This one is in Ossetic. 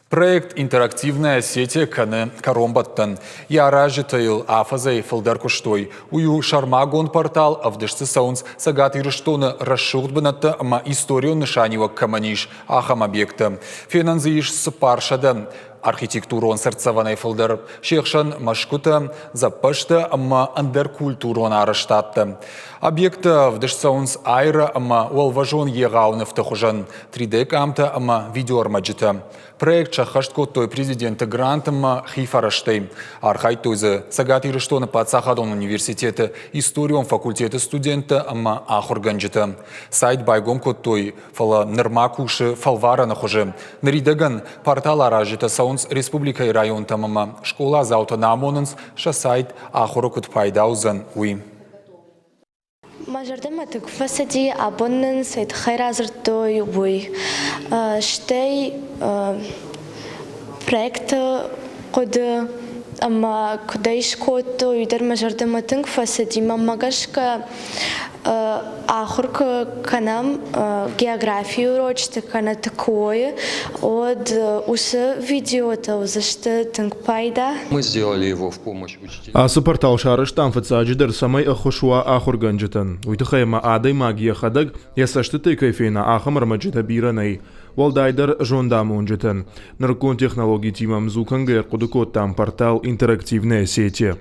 Проект «Интерактивная Осетия» кӕны кӕронбӕттӕн. Йӕ аразджытӕ йыл афӕдзӕй фылдӕр куыстой. Уый у сӕрмагонд портал, ӕвдыст дзы цӕуынц Цӕгат Ирыстоны рӕсугъд бынӕттӕ ӕмӕ историон нысаниуӕг кӕмӕн ис, ахӕм объекттӕ. Фенӕн дзы ис 400 архитектурон цыртдзӕвӕнӕй фылдӕр, се хсӕн мӕсгуытӕ, дзӕппӕзтӕ ӕмӕ ӕндӕр культурон арӕзтадтӕ. Объекттӕ ӕвдыст цӕуынц аэро ӕмӕ уӕлвӕзон егъау нывты хуызӕн, 3D-къамтӕ ӕмӕ видеоӕрмӕджытӕ. Проект сӕххӕст кодтой президенты грант ӕмӕ хи фӕрӕзтӕй. Архайдтой дзы Цӕгат Ирыстоны паддзахадон университеты историон факультеты студенттӕ ӕмӕ ахуыргӕнджытӕ. Сайт байгом кодтой, фӕлӕ нырма кусы фӕлварӕны хуызы. Ныридӕгӕн портал аразджытӕ цӕуынц республикӕйы районтӕм ӕмӕ скъоладзаутӕн амонынц, сӕ сайт ахуыры куыд пайда уыдзӕн, уый. Мӕ зӕрдӕмӕ тынг фӕцыди, абон нын цӕй тыххӕй радзырдтой, уый. Стӕй проекты хъуыды ӕмӕ куыд ӕй скодтой, уый дӕр мӕ зӕрдӕмӕ тынг фӕцыди. Мӕнмӕ гӕсгӕ, ахуыр куы кӕнӕм географийы урочыты кӕнӕ ТКО-йы, уӕд уыцы видеотӕ уыдзысты тынг пайда. Мы сделали его в помощь Ацы портал сарӕзтам фыццаджыдӕр, цӕмӕй ӕххуыс уа ахуыргӕнджытӕн. Уый тыххӕй ӕмӕ адӕймаг йӕхӕдӕг йӕ цӕстытӕй кӕй фена, ахӕм ӕрмӕджытӕ бирӕ нӕй. Уӕлдайдӕр зондамонджытӕн. Нырыккон технологитимӕ ӕмдзу кӕнгӕйӕ ӕрхъуыды кодтам портал «Интерактивная сеть».